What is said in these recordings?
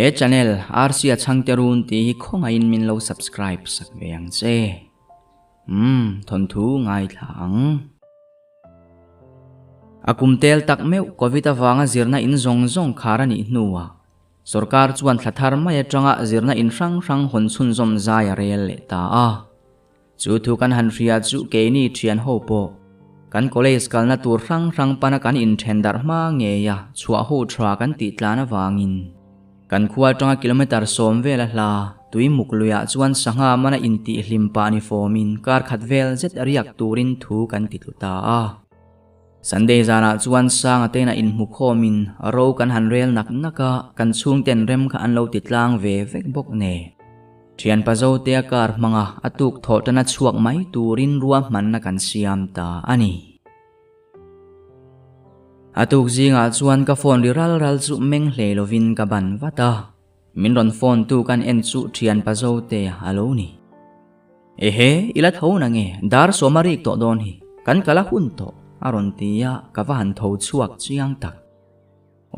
He channel Rc-a chhangte run tih hi khawngaihin min lo subscribe sak ve ang che. Umm, thawnthu ngaithla ang. A kum tel tak meuh Covid avanga zirna in zawng zawng khar a nih hnuah sorkar chuan thla thar mai atanga zirna in hrang hrang hawn chhunzawm zai a rel leh ta a. Chu thu kan han hria chu keini thian ho pawh kan college kalna tur hrang hrang pana kan inthen darh hma ngei a chhuah ho tha kan tih tlan avangin kan khua atanga kilometre 10 vel a hla tui muk luiah chuan sangha mana intih hlim pah ni fawmin kar khat vel zet riak turin thu kan ti tlu ta a. Sunday zanah chuan Sanga tena inhmu khawmin ro kan han rel nak nak a, kan chhungten rem kha an lo ti tlang ve vek bawk ne. Thianpa Zotea car hmanga a tuk thawh tana chhuak mai turin ruahmanna kan siam ta a ni. A tuk zingah chuan ka phone ri ral ral chu meng hlei lovin ka ban vat a, min rawn phone tu kan en chu Thianpa Zotea a lo ni. Ehe, i la tho na nge, dar sawma rik tawh dawn hi, kan kal a hun tawh, a rawn ti a, ka va han tho chhuak chiang tak.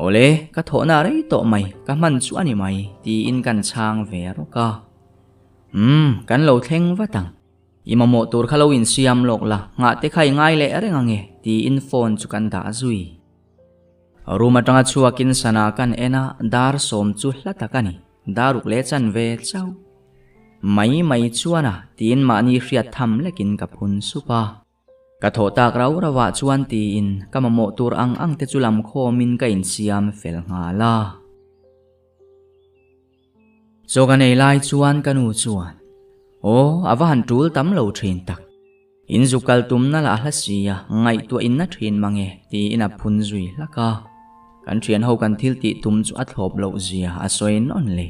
Awle, ka thawhna rei tawh mai, ka hman chu a ni mai, tiin kan chhang ve rawk a. Umm, kan lo thleng vat ang. I mamawh tur kha lo insiam lawk la, nghah te kha i ngai leh reng ang e, tiin phone chu kan dah zui. Room atanga chhuakin sana kan en a, dar 10 chu hla tak a ni, daruk leh chan ve chauh. Mai mai chuan a, tiin mahni hriat tham lekin ka phun sup a. Ka thawh tak rau rau ah chuan tiin ka mamawh tur ang ang te chu lam khawmin ka insiam fel nghal a. Chaw ka nei lai chuan ka nu chuan, Aw, a va han tul tam lo thin tak. In zu kal tumna lah hla si a, ngaihtuah in na thin mang e, tiin a phun zui hlak a. Kan thian ho kan thil tih tum chu a thlawp loh zia a sawi nawn le.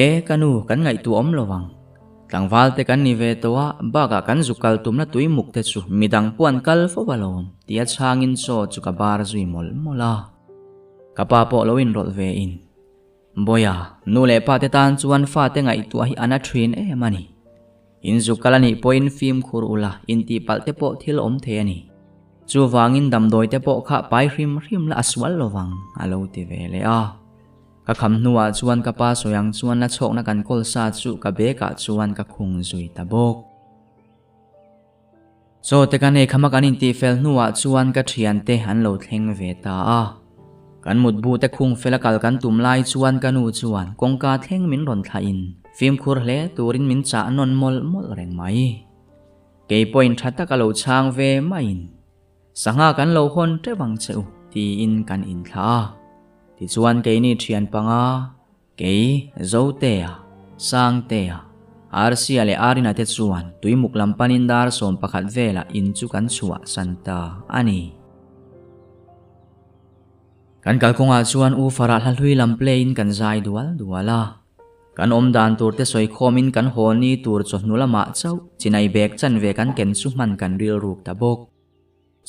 E, ka nu, kan ngaihtuah awm lo ang. Tlangval te kan ni ve tawh a, bakah kan zu kal tumna tui muk te chu midang pawh an kal fo alawm, tia chhangin chaw chu ka bar zui mawlh mawlh a. Ka pa pawh lo inrawlh ve in. Bawiha, nu leh pa te tan chuan fate ngaihtuah hi a na thin em a ni. In zu kal a nih pawhin fimkhur ula, intihpalh te pawh thil awm thei a ni. Chuvangin damdawi te pawh kha pai hrim hrim la a sual lovang, a lo ti ve leh a. Ka kham hnuah chuan ka pa sawi ang chuan la chhawkna kan kawl sa chu ka bag ah chuan ka khung zui ta bawk. Chaw te kan ei khama kan intih fel hnuah chuan ka thiante an lo thleng ve ta a. Kan mutbu te khung fel a kal kan tum lai chuan ka nu chuan kawngka thleng min rawn thlah in fimkhur hle turin min chah nawn mawlh mawlh reng mai. Kei pawhin tha taka lo chhang ve maiin Sangha kan lo hawn teuh ang che u, tiin kan inthlah a. Tichuan keini thian panga, kei, Zotea, Sangtea, Arsia leh Arina te chuan tuimuk lam panin dar 11 velah in chu kan chhuah san ta a ni. Kan kalkawngah chuan U Farah hla hlui lam play in kan zai dual dual a. Kan awm dan tur te sawi khawmin kan haw ni tur chawhnu lamah chauh chinai bag chanve kan ken chu hman kan rilruk ta bawk.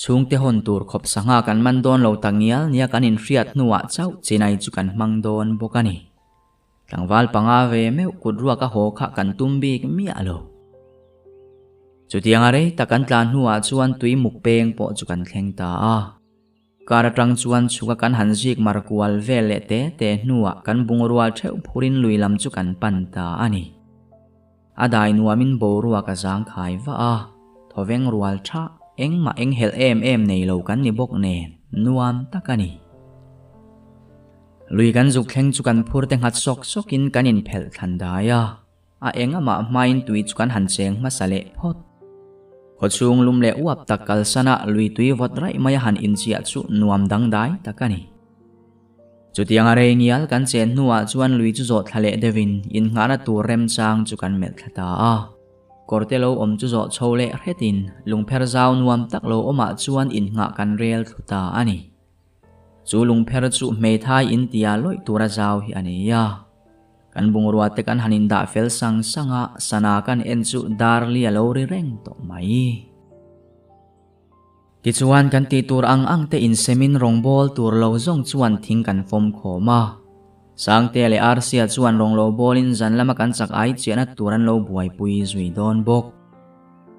Chhungte hawn tur khawp sangha kan man dawn lo ta ngial nia kan inhriat hnuah chauh chinai chu kan hmang dawn bawk a ni. Tlangval panga ve meuh kut ruak a haw kha kan tum bik miah lo. Chutianga rei tak kan tlan hnuah chuan tui muk peng pawh chu kan thleng ta a. Kar atang chuan chhuka kan han zik mar kual vel leh te te hnuah kan bungrua theuh phurin lui lam chu kan pan ta a ni. A dai nuamin boruak a zang khai va a, thawveng rual tha engmah enghelh em em nei lo kan ni bawk nen nuam tak a ni. Lui kan zuk thleng chu kan phur te nghat sawk sawkin kan inphelh thlan dai a. A eng amah hmain tui chu kan han cheng hmasa leh phawt. Khawchhung lum leh uap tak kalsana lui tui vawt raih mai a han inchiah chu nuam dangdai tak a ni. Chutiang a rei ngial kan chen hnuah chuan lui chu zawh thla leh deuhin innghahna tur remchang chu kan melh thla ta a. Kawrte lo awm chu zawh chho leh hretin lungpher zau nuam tak lo awmah chuan innghah kan rel thlu ta a ni. Chu lungpher chu hmeithai intia lawih tura zau hi a ni a. Kan bungrua te kan han indah fel sang sang a, sana kan en chu dar li a lo ri reng tawh mai. Tichuan kan tih tur ang ang te insemin rawngbawl tur lo zawng chuan thing kan fawm khawm a. Sangtea leh Arsia chuan rawng lo bawlin zan lama kan chak ai chiahna tur an lo buaipui zui dawn bawk.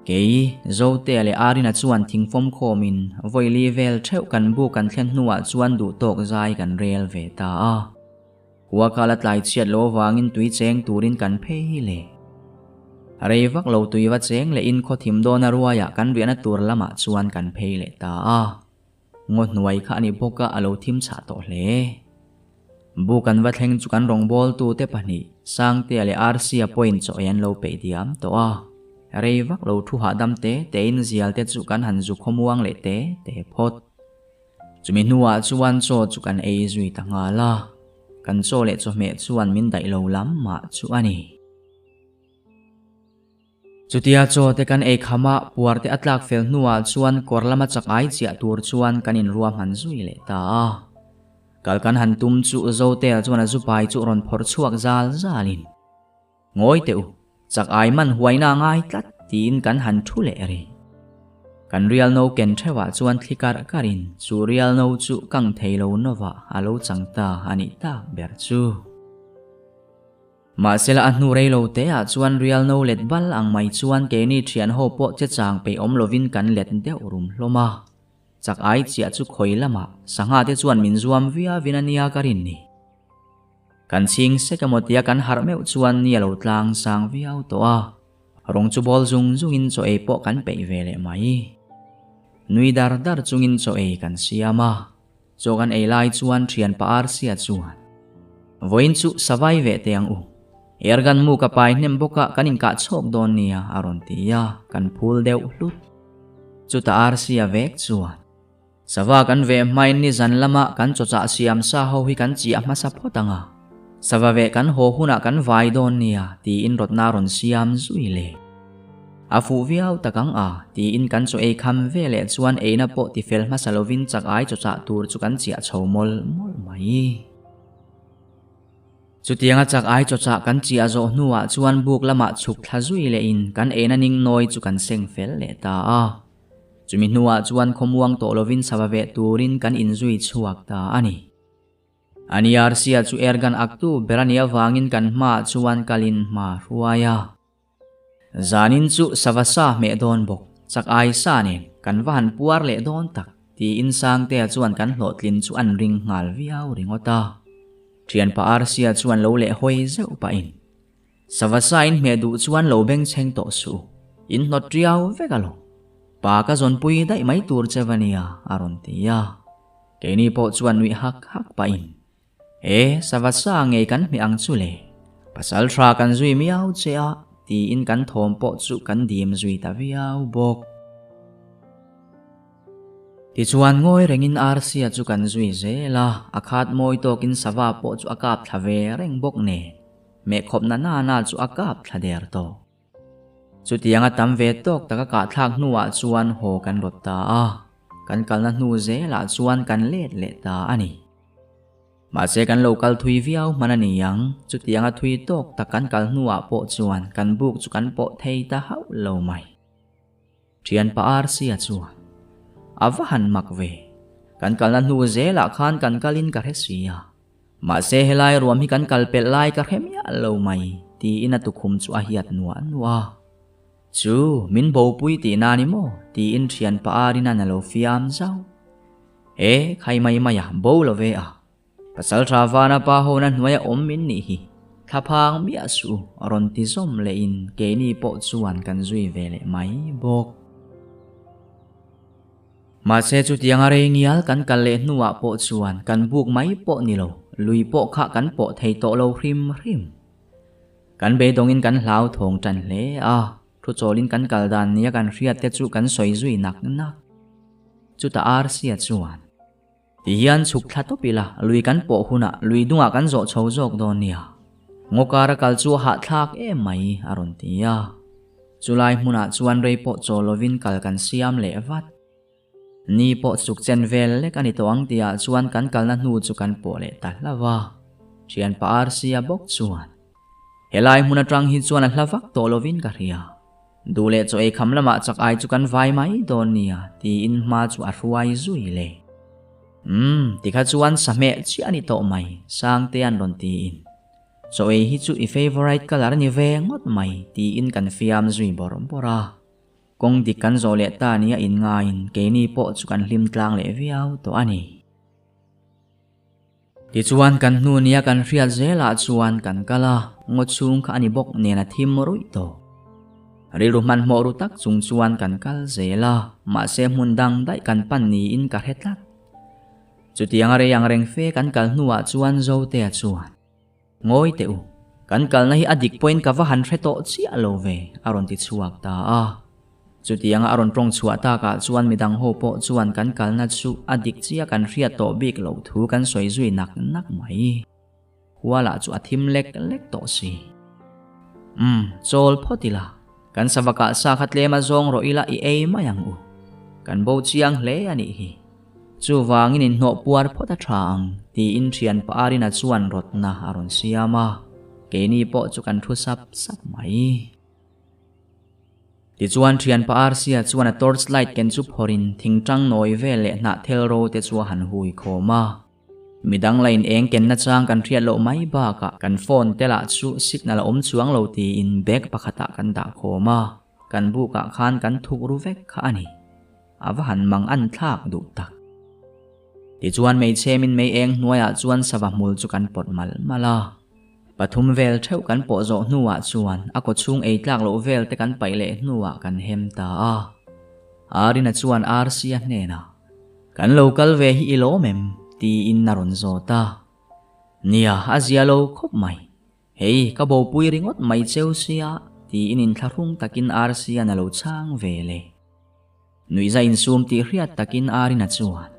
Kei, Zotea leh Arina chuan thing fawm khawmin vawi li vel theuh kan bu kan thlen hnuah chuan duhtawk zai kan rel ve ta a. Khua kha la tlai chhiat lo avangin tui cheng turin kan phei leh. Rei vak lo tui va cheng leh in khaw thim dawna ruaiah kan riahna tur lamah chuan kan phei leh ta a. Ngaw hnuai kha a ni bawk a, a lo thim chhah tawh hle. Bu kan va thleng chu kan rawngbawltute pahnih, Sangtea leh Arsia pawhin chaw ei an lo peih diam tawh a. Rei vak lo thu hahdam te tein zial te chu kan han zu khawmuang leh te te phawt. Chumi hnuah chuan chaw chu kan ei zui ta nghal a, kan chaw leh chawhmeh chuan min daih lo lam mah chu a ni. Chutia chaw te kan ei kham a, puar te a tlak fel hnuah chuan kawr lama chak ai chiah tur chuan kan inruahman zui leh ta a. Kal kan han tum chu Zotea chuan a zupai chu rawn phawrh chhuak zal zalin, Ngawi teh u, chak ai man huaina a ngai tlat tiin kan han thu leh rih. Kan rial no ken theuhah chuan thli karh karhin chu rial no chu kang thei lo novah a lo chang ta a nih tak ber chu. Mahsela a hnu rei lo te ah chuan rial no let bal ang mai chuan keini thian ho pawh che chang peih awm lovin kan let deuh rum hlawm a. Chak ai chiah chu khawi lamah sangha te chuan min zuam viau in a nia ka rin ni. Kan chhing sek emaw tia kan harh meuh chuan ni a lo tlang sang viau tawh a. Rawng chu bawl zung zung in chaw ei pawh kan peih ve leh mai. Nui dar dar chungin chaw ei kan siam a. Chaw kan ei lai chuan thianpa Arsia chuan, Vawiin chu savai ve teh ang u. Ergan mu ka pai hnem bawk a, kan inkah chhawk dawn nia, a rawn ti a, kan phul deuh hlut. Chutah Arsia vek chuan, Sava kan veh hmain nizan lama kan chawchah siam sa ho hi kan chiah hmasa phawt ang a, sava veh kan haw hunah kan vai dawn nia, tiin rawtna a rawn siam zui le. A fuh viau tak ang a, tiin kan chaw ei kham ve leh chuan eina pawh ti fel hmasa lovin chak ai chaw chah tur chu kan chiah chho mawlh mawlh mai. Chutianga chak ai chaw chah kan chiah zawh hnuah chuan buk lamah chhuk thla zui lehin kan eina ning nawi chu kan seng fel leh ta a. Chumi hnuah chuan khawmuang tawh lovin chhava veh turin kan inzui chhuak ta a ni. Ani Arsia chu airgun aktu ber a nih avangin kan hmaah chuan kalin hma hruai a. Zanin chu sava sa hmeh dawn bawk, chak ai sa nen kan va han puar leh dawn tak tiin Sangtea chuan kan hlawhtlin chu an ring nghal viau ringawt a. Thianpa Arsia chuan lo leh hawi zeuh pahin, Sava sa in hmeh duh chuan lo bengchheng tawh suh u, in hnawt riau vek alawm. Pa ka zawnpui daih mai tur che va nia a rawn ti a. Keini pawh chuan nuih hak hak pahin, E, sava sa ngei kan hmeh ang chu le. Pasal tha kan zui miau che a, tiin kan thawm pawh chu kan dim zui ta viau bawk. Tichuan ngawi rengin Arsia chu kan zui zel a, a khat mawi tawkin sava pawh chu a kap thla ve reng bawk nen, meh khawp na nana chu a kap thla der tawh. Chutianga tam ve tawk taka kahthlak hnuah chuan haw kan rawt ta a, kan kalna hnu zelah chuan kan let leh ta a ni. Mahse kan lo kal thui viau hman a ni ang, chutianga thui tawk tak kan kal hnuah pawh chuan kan buk chu kan pawh thei ta hauh lo mai. Thianpa Arsia chuan, A va han mak ve, kan kalna hnu zelah khan kan kalin ka hre si a, mahse helai ruam hi kan kal pelh lai ka hre miah lo mai, tiin a tukhum chu a hiat nuah nuah a. Chu, min bopui tihna a ni maw? tiin thianpa Arina'n a lo fiam zauh. E, khai mai mai a, bo lo ve a. Pasal tha vana pa hona hnuaia awm min nih hi. Thlaphang miah suh u, rawn ti zawm lehin keini pawh chuan kan zui ve leh mai bawk. Mahse chutianga rei ngial kan kal leh hnuah pawh chuan kan buk mai pawh ni lo, lui pawh kha kan pawh thei tawh lo hrim hrim. Kan beidawngin kan hlauthawng tan hle a, thu chawlin kan kal dan nia kan hriat te chu kan sawi zui nak nak. Chutah Arsia chuan, Ti hian chhuk thla tawp ila, lui kan pawh hunah lui dungah kan zawh chho zawk dawn nia. Ngaw kara kal chu a hahthlak em mai, a rawn ti a. Chulai hmunah chuan rei pawh chaw lovin kal kan siam leh vat. Ni pawh chuk chen vel lek a ni tawh ang tihah chuan kan kalna hnu chu kan pawh leh ta hlauh a. Thianpa Arsia bawk chuan, Helai hmun atang hi chuan a hla vak tawh lovin ka hria. Duh leh chaw ei kham lamah chak ai chu kan vai mai dawn nia tiin hma chu a hruai zui le. Umm, tikha chuan sa hmeh chiah a ni tawh mai, Sangtea'n rawn tiin. Chaw ei hi chu i favourite colour a ni ve ngawt mai tiin kan fiam zui bawrh bawrh a. Kawng dik kan zawh leh ta nia inngaiin keini pawh chu kan hlim tlang leh viau tawh a ni. Tichuan kan hnu nia kan hriat zelah chuan kan kal a, ngaw chhung kha a ni bawk nen a thim ruih tawh. Rilru hmanhmawh ru tak chung chuan kan kal zel a, mahse hmun dang daih kan pan niin ka hre tlat. Chutianga rei ang reng fe kan kal hnuah chuan Zotea chuan, Ngawi teh u, kan kalna hi a dik pawhin ka va han hre tawh chiah lo ve, a rawn ti chhuak ta a. Chutianga a rawn tawng chhuah takah chuan midang ho pawh chuan kan kalna chu a dik chiah kan hriat tawh bik loh thu kan sawi zui nak nak mai. Khua lah chu a thim lek lek tawh si. Umm, chawl phawt ila, kan sava kah sa kha tlem a zawng rawh ila i ei mai ang u. Kan bo chiang hle a nih hi. Chuvangin inhnawh puar phawt a tha ang, tiin thian pa Arina chuan rawtna a rawn siam a, keini pawh chu kan thu sap sap mai. Tichuan thian pa Arsia chuan a torch light ken chu phawrhin thingtang nawi vel leh hnah thel ro te chu a han hui khawm a. Midang la in eng ken nachang kan hriat loh mai bakah kan phone te lah chu signal a awm chuang lo tiin bag pakhatah kan dah khawm a, kan bukah khan kan thuk ru vek kha a ni. A va han mang an thlak duh tak. Tichuan hmeichhe min mei eng hnuaiah chuan sava hmul chu kan pawt mal mal a. Pathum vel theuh kan pawh zawh hnuah chuan a kaw chhung ei tlak loh vel te kan paih leh hnuah kan hem ta a. Arina chuan Arsia hnenah, Kan lo kal ve hi i lawm em? tiin a rawn zawt a. Nia, a zia lo khawp mai. Hei, ka bopui ringawt mai cheu sia, tiin inthlahrung takin Arsian a lo chhang ve le. Nuihza insum tih hriat takin Arina chuan,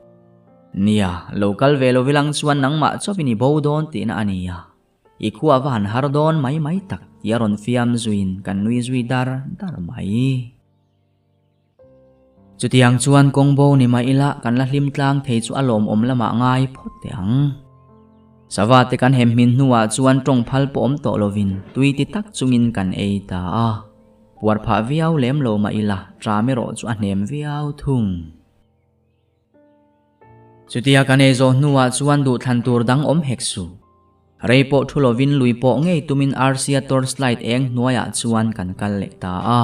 Nia, lo kal ve lo vilang chuan nangmah chawpin i bo dawn tihna a nia. I khua va han har dawn mai mai tak, tia rawn fiam zuiin kan nui zui dar dar mai. Chutiang chuan kawng bo ni mah ila kan la hlim tlang thei chu a lawmawm lamah ngai phawt teh ang. Sava te kan hem hmin hnuah chuan tawng phal pawh awm tawh lovin tui ti tak chungin kan ei ta a. Puar phah viau lem lo mah ila ṭam erawh chu a hnem viau thung. Chutia kan ei zawh hnuah chuan duhthlan tur dang awm hek suh. Rei pawh thu lovin lui pawh ngei tumin Arsia torchlight eng hnuaiah chuan kan kal leh ta a.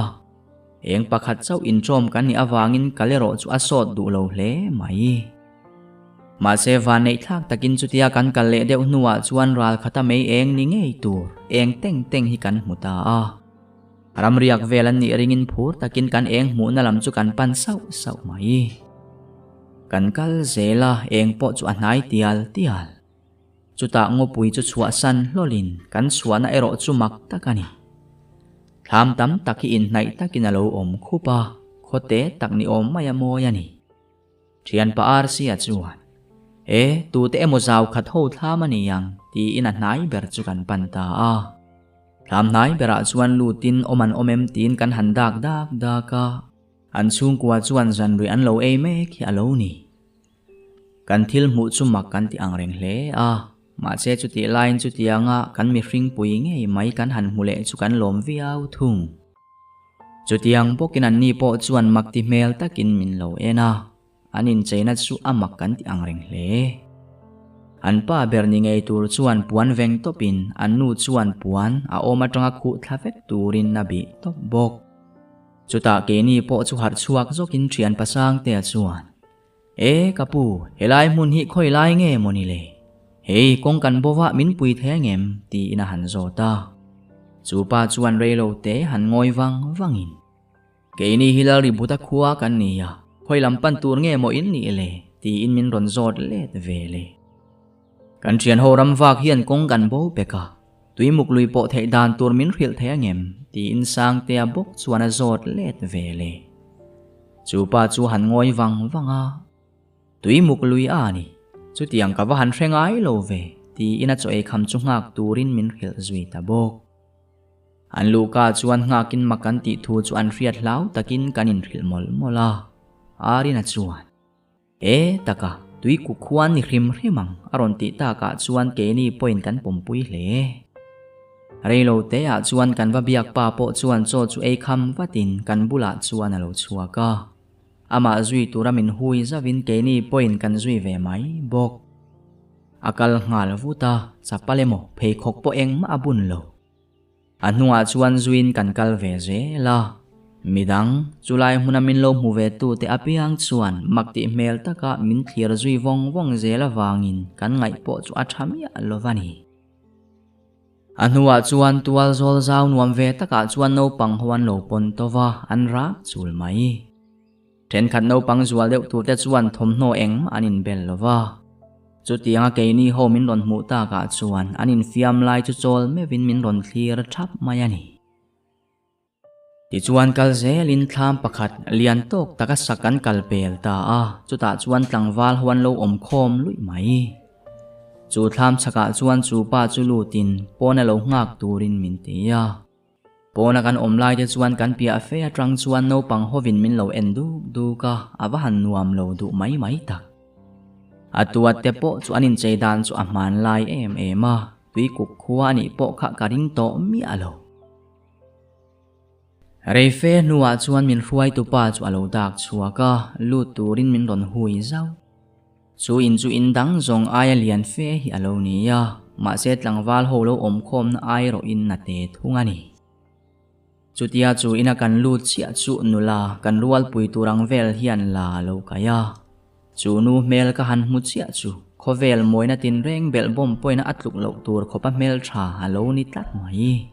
Eng pakhat chauh inṭawm kan nih avangin kal erawh chu a sawt duh lo hle mai. Mahse vanneih thlak takin chutia kan kal leh deuh hnuah chuan ral khata mei eng ni ngei tur eng teng teng hi kan hmu ta a. Ramriak vel an nih ringin phur takin kan eng hmuhna lam chu kan pan sauh sauh mai. Kan kal zel a, eng pawh chu a hnai tial tial. Chutah ngawpui chu chhuahsan hlawlin kan chhuahna erawh chu mak tak a ni. Thlam tam tak hi inhnaih takin a lo awm khup a, khawte tak ni awm mai a mawi a ni. Thianpa Arsia chuan, E, tute emaw zau khat ho thlam a ni ang, tiin a hnai ber chu kan pan ta a. Thlam hnai berah chuan lutin awm an awm em tiin kan han dak dak dak a. An chhungkua chuan zanrui an lo ei mek hi a lo ni. Kan thil hmuh chu mak kan ti ang reng hle a, mahse chutih laiin chutianga kan mihring pui ngei mai kan han hmu leh chu kan lawm viau thung. Chutiang bawkin anni pawh chuan mak ti hmel takin min lo en a, an incheina chu a mak kan ti ang reng hle. An pa ber ni ngei tur chuan puan veng tawpin an nu chuan puan a awm atanga khuh thla vek turin a bih tawp bawk. Chutah keini pawh chu harh chhuak zawkin thian pasangtea chuan, E ka pu, helai hmun hi khawi lai nge maw ni le? Hei, kawng kan bo vah min pui thei angem? tiin a han zawt a. Chu pa chuan rei lo te han ngawi vang vangin, Keini hi Lalributa khua kan ni a, khawi lam pan tur nge maw in nih le? tiin min rawn zawt let ve le. Kan thian ho ram vak hian kawng kan bo pek a, tuimuk lui pawh theih dan tur min hrilh thei angem? tiin Sangtea bawk chuan a zawt let ve le. Chu pa chu han ngawi vang vang a, Tuimuk lui a ni, chutiang ka va han hre ngai lo ve, tiin a chaw ei kham chu nghak turin min hrilh zui ta bawk. An luhka chuan nghakin mak kan tih thu chu an hriat hlau takin kan inhrilh mawlh mawlh a, Arina chuan, E taka, tui kuk khuan ni hrim hrim ang, a rawn tih takah chuan keini pawhin kan pawmpui hle. Reilo te ah chuan kan va biak pa pawh chuan chaw chu ei kham vatin kan bulah chuan a lo chhuak a. Amah zui tura min hui zauhin keini pawhin kan zui ve mai bawk. A kal nghal vut a, chapal emaw pheikhawk pawh engmah a bun lo. A hnungah chuan zuiin kan kal ve zel a. Midang, chulai hmuna min lo hmu ve tute apiang chuan mak tih hmel taka min thlir zui vawng vawng zel avangin kan ngaih pawh chu a tha miah lo va ni. A hnuah chuan tual zawl zau nuam ve takah chuan naupang ho an lo pawn tawh va, an rak chul mai. Thenkhat naupang zual deuh turte chuan thawmhnaw engmah an inbel lo va. Chutianga keini ho min rawn hmuh takah chuan an infiam lai chu chawl meuhin min rawn thlir thap mai a ni. Tichuan kal zelin thlam pakhat lian tawk taka sak an kal pel ta a, chutah chuan tlangval ho an lo awm khawm luih mai. Chu thlam chhakah chuan chu pa chu lutin pawn a lo nghak turin min ti a. Pawna kan awm lai te chuan kan piah fe atang chuan naupang hovin min lo en duk duk a, a va han nuam lo duh mai mai tak. A tuat te pawh chu an inchei dan chu a hmanlai em em a, tuikuk khua a nih pawh kha ka ring tawh miah lo. Reife hnuah chuan min hruaitu pa chu a lo dak chhuak a, lut turin min rawn hui zauh. Chu in chu in dang zawng aia lian fe hi a lo ni a, mahse tlangval ho lo awm khawmna ai erawhin a te thung a ni. Chutia chu ina kan lut chiah chu nula kan rualpui tur ang vel hian la a lo kai a. Chu nu hmel ka han hmu chiah chu khawvel mawina tinreng belhbawm pawina a tluk loh tur khawpa hmeltha a lo ni tlat mai.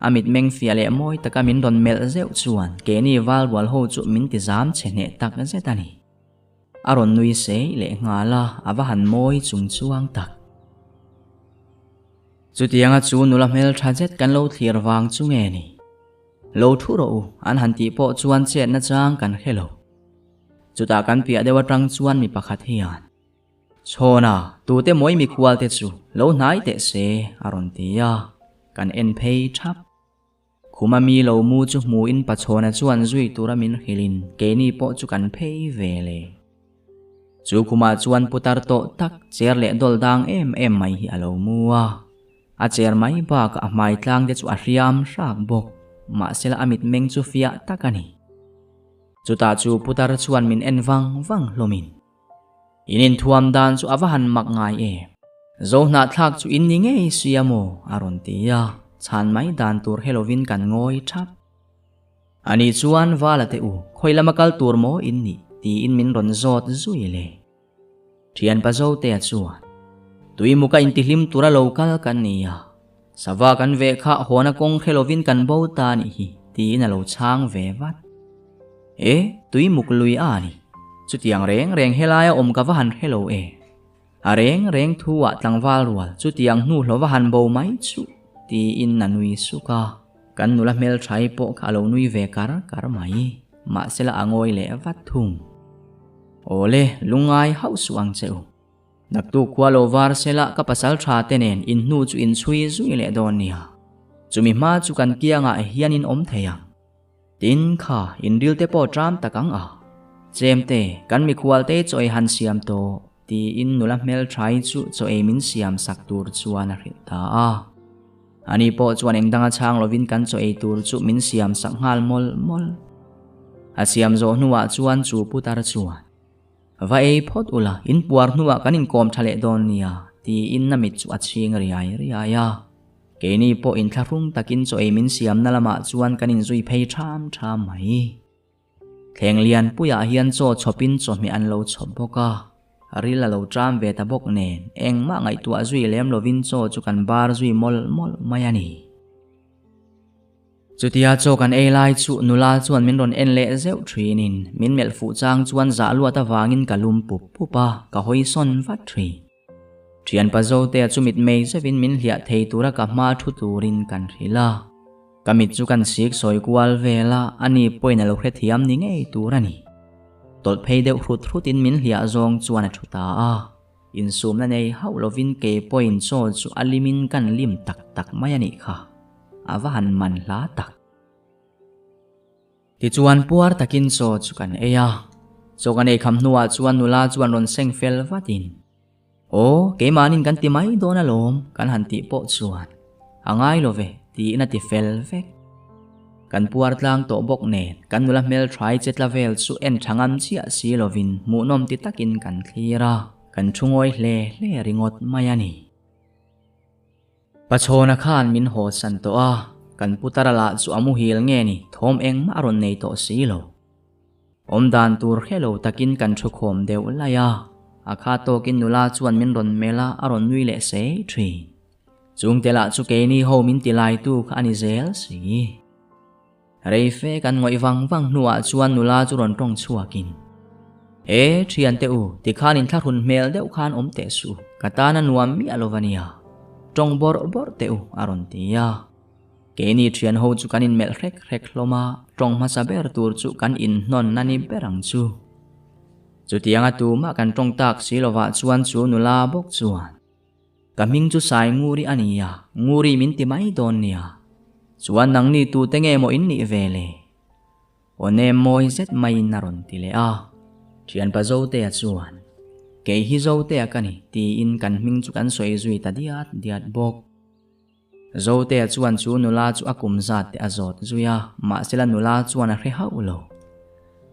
A mitmeng fiah leh mawi taka min rawn melh zeuh chuan keini valrual ho chu min ti zam chhe hneh tak zet a ni. A rawn nui sei leh nghal a, a va han mawi chung chuang tak. Chutianga chu nula hmeltha zet kan lo thlir vang chu nge ni? Lo thu rawh u, an han tih pawh chuan chetna chang kan hre lo. Chutah kan piah deuh atang chuan mi pakhat hian. Chhawna, tute mawi mikhual te chu lo hnai teh se, a rawn ti a, kan en phei thap. Khuma mi lo mu chu hmuin Pachhawna chuan zui tura min hrilhin keini pawh chu kan phei ve le. Chu khumah chuan putar tawh tak cher leh dawl dang em em mai hi a lo mu a. A cher mai bakah a hmai tlang te chu a hriam hrak bawk, mahsela a mitmeng chu fiah tak a ni. Chutah chu putar chuan min en vang vang hlawmin. In inthuam dan chu a va han mak ngai e. Zohnahthlak chu in ni ngei sia maw? a rawn ti a, chhan mai dan tur he lovin kan ngawi thap. Ani chuan Vala te u, khawi lama kal tur maw in nih? tiin min rawn zawt zui le. Thianpa Zotea chuan, Tuimuka intihlim tura lo kal kan ni a, sava kan veh kha hawn a kawng hre lovin kan bo ta a nih hi, tiin a lo chhang ve vat. E, tui muk lui a ni. Chutiang reng reng helaia awm ka va han hre lo e. A reng reng thu ah tlangval rual chutiang hnu hlo va han bo mai chuh, tiin a nui suk a. Kan nula hmelthai pawh kha a lo nui ve kar kar mai. Mahsela a ngawi leh vat thung. Awle, lungngai hauh suh ang che u. Naktuk khua lo var sela ka pasal tha te nen in hnu chu in chhui zui leh dawn nia. Chumi hma chu kan kiangah hian in awm thei ang. Tin, kha inril te pawh ṭam tak ang a. Chemte, kan mikhual te chaw ei han siam tawh, tiin nula hmelṭhai chu chaw ei min siam sak tur chuan a hrilh ta a. Ani pawh chuan eng danga chhang lovin kan chaw ei tur chu min siam sak nghal mawlh mawlh. A siam zawh hnuah chuan chu putar chuan, Va ei phawt ula, in puar hnuah kan inkawm ṭha leh dawn nia, tiin a mit chu a chhing riai riai a. Keini pawh inthlahrung takin chaw ei min siamna lamah chuan kan inzui phei ṭham ṭham mai. Thleng lianpuiah hian chaw chhawpin chawhmeh an lo chhawp bawk a, ril a lo ṭam ve ta bawk nen engmah ngaihtuah zui lem lovin chaw chu kan bar zui mawlh mawlh mai a ni. Chutia chaw kan ei lai chu nula chuan min rawn en leh zeuh ṭhinin min melh fuh chang chuan zah luat avangin ka lum pup pup a, ka hawi sawn vat ṭhin. Thianpa Zotea chu mitmei zeuhin min hliah thei tura ka hma thu turin kan hrilh a. Ka mit chu kan sik sawi kual vel a, ani pawhin a lo hrethiam ni ngei tur a ni. Tawlh phei deuh hrut hrutin min hliah zawng chuan a thu ta a. Insumna nei hauh lovin kei pawhin chaw chu a limin kan lim tak tak mai a nih kha. A va han man hla tak. Tichuan puar takin chaw chu kan ei a. Chaw kan ei kham hnuah chuan nula chuan rawn seng fel vatin, Aw, keimahnin kan ti mai dawn alawm, kan han tih pawh chuan a ngai lo ve, tiin a ti fel vek. Kan puar tlang tawh bawk nen kan nula hmelthai che tla vel chu en tha ngam chiah si lovin hmuhnawm ti takin kan thlir a, kan thu ngawi hle hle ringawt mai a ni. Pachhawna khan min haw san tawh a, Kan putara lah chu a muhil nge ni thawm engmah a rawn nei tawh si lo. Awm dan tur hre lo takin kan thu khawm deuh laih a, a kha tawkin nula chuan min rawn melh a, a rawn nui leh sei thin. Chungte lah chu keini ho min ti laitu kha a ni zel si. Rei fe kan ngawih vang vang hnuah chuan nula chu rawn tawng chhuakin, E, thiante u, tikhan inthlahrun hmel deuh khan awm teh suh, ka tan a nuam miah lo va nia. Tawng bawrh bawrh teh u, a rawn ti a. Keini thian ho chu kan inmelh hrek hrek hlawm a, tawng hmasa ber tur chu kan inhnawn a ni ber ang chu. Chutianga tumah kan tawng tak si lovah chuan chu nula bawk chuan, Ka hming chu Sai Nguri a ni a, Nguri min ti mai dawn nia. Chuan nangni tute nge maw in nih ve le? Aw nem mawi zet maiin a rawn ti leh a. Thianpa Zotea chuan, Kei hi Zotea ka ni, tiin kan hming chu kan sawi zui ta diat diat bawk. Zotea chuan chu nula chu a kum zat te a zawt zui a, mahsela nula chuan a hre hauh lo.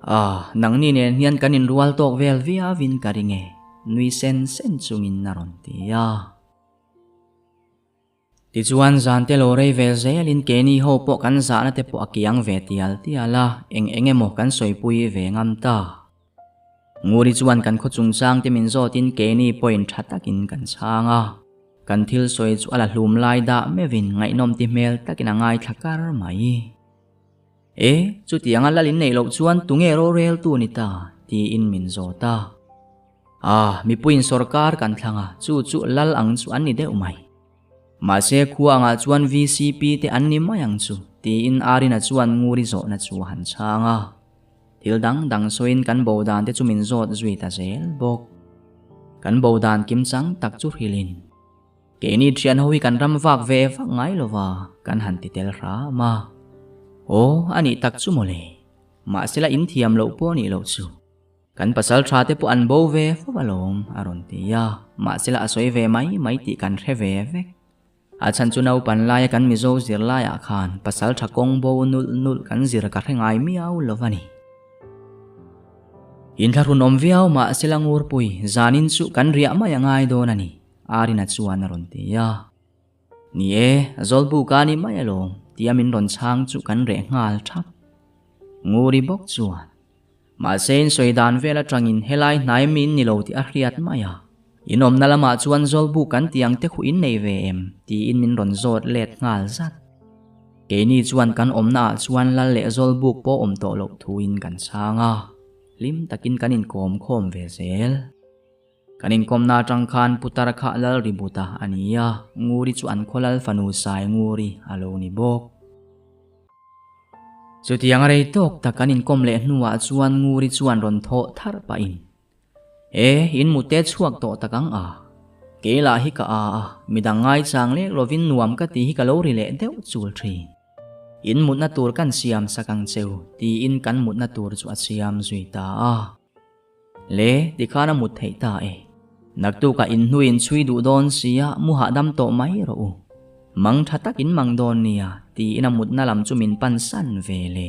Ah, nangni nen hian kan inrual tawk vel viauin ka ring e, nui sen sen chungin a rawn ti a. Tichuan zan te lo rei ve zelin keini ho pawh kan zahna te pawh a kiang ve tial tial a, eng eng emaw kan sawipui ve ngam ta. Nguri chuan kan khaw chungchang te min zawtin keini pawhin tha takin kan chhang a. Kan thil sawi chu a la hlum lai dah meuhin ngaihnawm ti hmel takin a ngaithla kar mai. E, chutianga lal in neih loh chuan tunge roreltu ni ta? tiin min zawt a. Ah, mipuiin sawrkar kan thlang a, chu chu lal ang chu an ni deuh mai. Mahse khua angah chuan VCP te an ni mai ang chu, tiin Arina chuan Nguri zawhna chu a han chhang a. Thil dang dang sawiin kan bo dan te chu min zawt zui ta zel bawk. Kan bo dan kim chang tak chu hrilhin, Keini thian ho hi kan ram vak ve vak ngai lo va, kan han ti tel hram a. Aw, a nih tak chu mawle. Mahsela in thiam loh pawh nih loh chu. Kan pasal tha te pawh an bo ve fo alawm, a rawn ti a. Mahsela a sawi ve mai mai tih kan hre ve vek. A chhan chu naupan laia kan Mizo zirlaiah khan pasal tha kawng bo nulh nulh kan zir ka hre ngai miau lo a ni. Inthlahrun awm viau mahsela Ngurpui, zanin chu kan riah mai a ngai dawn a ni, Arina chuan a rawn ti a. Ni e, Zawlbuka ni mai alawm, tia min rawn chhang chu kan reh nghal thap. Nguri bawk chuan. Mahse in sawi dan vel atangin helai hnai min ni lo tih a hriat mai a. In awmna lamah chuan Zawlbuk kan ti ang te khuh in nei ve em? tiin min rawn zawt let nghal zat. Keini chuan kan awmna ah chuan Lal leh Zawlbuk pawh awm tawh loh thuin kan chhang a, hlim takin kan inkawm khawm ve zel. Kan inkawmna atang khan Putar kha Lal Ributa a ni a, Nguri chu an khaw Lal fanu Sai Nguri a lo ni bawk. Chutiang a rei tawk tak kan inkawm leh hnuah chuan Nguri chuan rawn thawh tharh pahin, E, in mute chhuak tawh tak ang a. Kei lah hi ka a a, midang ngaichang lek lovin nuam ka tih hi ka lo ri leh deuh chul thin. In mutna tur kan siam sak ang cheu, tiin kan mutna tur chu a siam zui ta a. Le, tikhan a mut theih ta e. Naktukah in hnuin chhui duh dawn sia mu hahdam tawh mai rawh u. Mang tha tak in mang dawn nia, tiin a mutna lam chu min pan san ve le.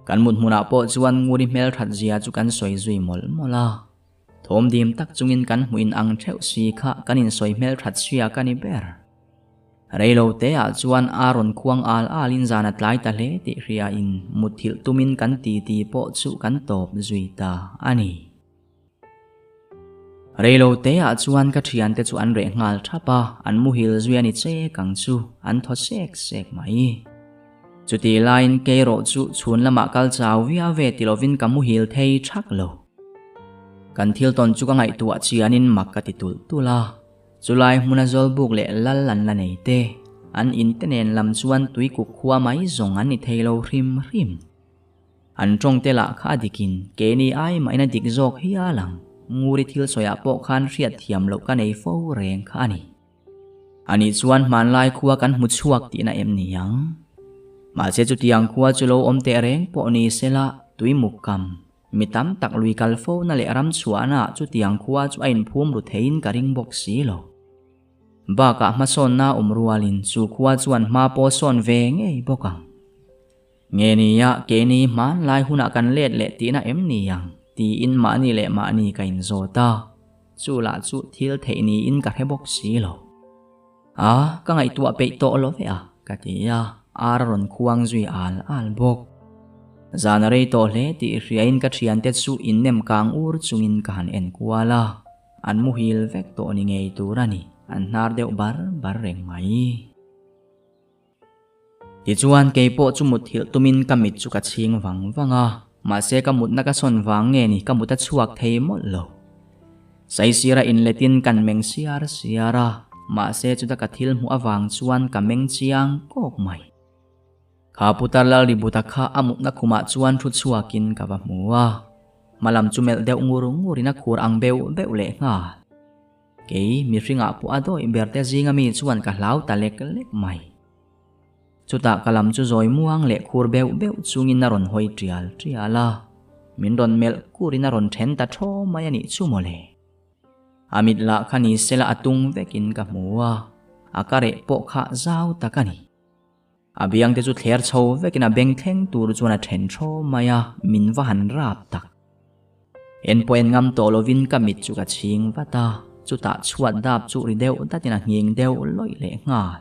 Kan mut hmunah pawh chuan Nguri hmelthat zia chu kan sawi zui mawlh mawlh a. Thawm dim tak chungin kan hmuh in ang theuh si kha kan insawi hmelthat sia ka ni ber. Reilo te ah chuan a rawn khuang al al in zan a tlai ta hle tih hria in mutthilh tum in kan ti ti pawh chu kan tawp zui ta a ni. Reilo te ah chuan ka thian te chu an reh nghal thap a, an muhil zui a ni chek ang chu, an thaw sek sek mai. Chutih laiin keirawh chu chhun lamah kal chau viau ve ti lovin ka muhil thei thak lo. Kan thil tawn chu ka ngaihtuah chian in mak ka ti tulh tulh a. Chulai hmuna Zawlbuk leh Lal an la nei te, an in te nen lam chuan tuikuk khua mai zawng an ni thei lo hrim hrim. An tawng te lah kha a dikin keini ai mahin a dik zawk hial ang, Nguri thil sawiah pawh khan hriat thiam loh ka nei fo reng kha a ni. Anih chuan hmanlai khua kan hmu chhuak tihna em ni ang? Mahse chutiang khua chu lo awm teh reng pawh ni sela tuimuk kam Mi tam tak lui kal fo na leh ram chhuahna ah chutiang khua chu a inphum ru theiin ka ring bawk si lo. Bakah hmasawnna awm rualin chu khua chuan hma pawh sawn ve ngei bawk ang. Nge nia keini hmanlai hunah kan let leh tihna em ni ang tiin mahni leh mahni ka inzawt a, chu lah chu thil theih niin ka hre bawk si lo. A, ka ngaihtuah peih tawh lo ve a. ka ti a, ar a rawn khuang zui al al bawk. Zan a rei tawh hle tih hriain ka thiante chu innem kang ur chungin ka han en kual a, an muhil vek tawh ni ngei tur a ni, an hnar deuh bar bar reng mai. Tichuan kei pawh chu mutthilh tumin ka mit chu ka chhing vang vang a, mahse ka mutna ka sawn vang nge ni ka mut a chhuak thei mawlh lo. Saisira inletin kan meng siar siar a, mahse chuta ka thil hmuh avang chuan ka meng chiang kawk mai. Kha putar Lalributa kha a mutna khumah chuan thu chhuakin ka va hmu a, hmalam chu melh deuh ngur ngurin a khur ang beuh beuh leh nghal. Kei mihringah pawh a dawih ber te zinga mi chuan ka hlau ta lek lek mai. Chutah ka lam chu zawi muang leh khur beuh beuh chungin a rawn hawi tial tial a, min rawn melh kurin a rawn then ta thaw mai a nih chu mawle. A mit lah kha ni sela a tung vekin ka hmu a, a ka reh pawh kha zau tak a ni. A biang te chu thler chho vekin a beng thleng tur chuan a then thaw mai a, min va han rap tak. En pawh en ngam tawh lovin ka mit chu ka chhing vat a, chutah chhuat dap chu ri deuh datin a nghing deuh lawih leh nghal.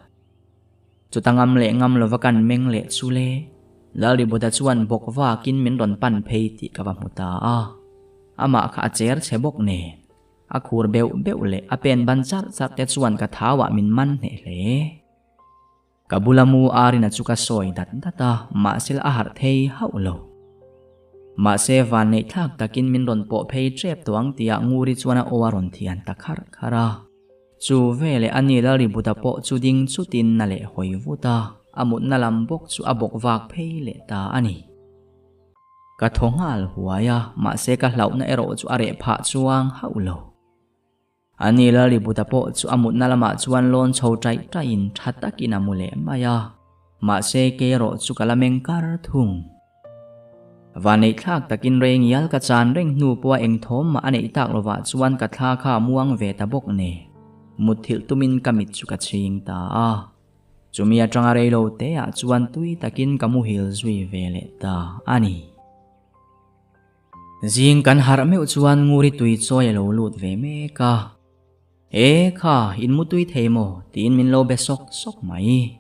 Chuta ngam leh ngam lova kan meng leh chu le, Lalributa chuan bawk vakin min rawn pan phei tih ka va hmu ta a, amah kha a cher chhe bawk nen, a khur beuh beuh leh a pen ban charh charh te chuan ka thauah min man hneh hle. Ka bula mu Arina chu ka sawi dat dat a, mahse a harh thei hauh lo. Mahse vanneih thlak takin min rawn pawh phei tep tawh ang tia Nguri chuan a aw a rawn thian ta kharh kharh a. Chu veleh a ni Lalributa pawh chu ding chutin na leh hawi vut a, a mutna lam bawk chu a bawk vak phei leh ta a ni. Ka thaw nghal huai a, mahse ka hlauhna erawh chu a reh phah chuang hauh lo. Ani Lalibuta pawh chu a mutna lamah chuan lawn chho taih taihin tha takin a mu leh mai a, mahse kei erawh chu ka la meng kar thung. Vanneih thlak takin rei ngial ka chan reng hnu pawha eng thawm mah a neih tak lovah chuan ka thla kha a muang ve ta bawk nen, mutthilh tumin ka mit chu ka chhing ta a. Chumi atanga reilo teah chuan tui takin ka muhil zui ve leh ta a ni. Zing kan harh meuh chuan Nguri tui chawi a lo lut ve mek a. E kha, in mutui thei maw? tiin min lo be sawk sawk mai.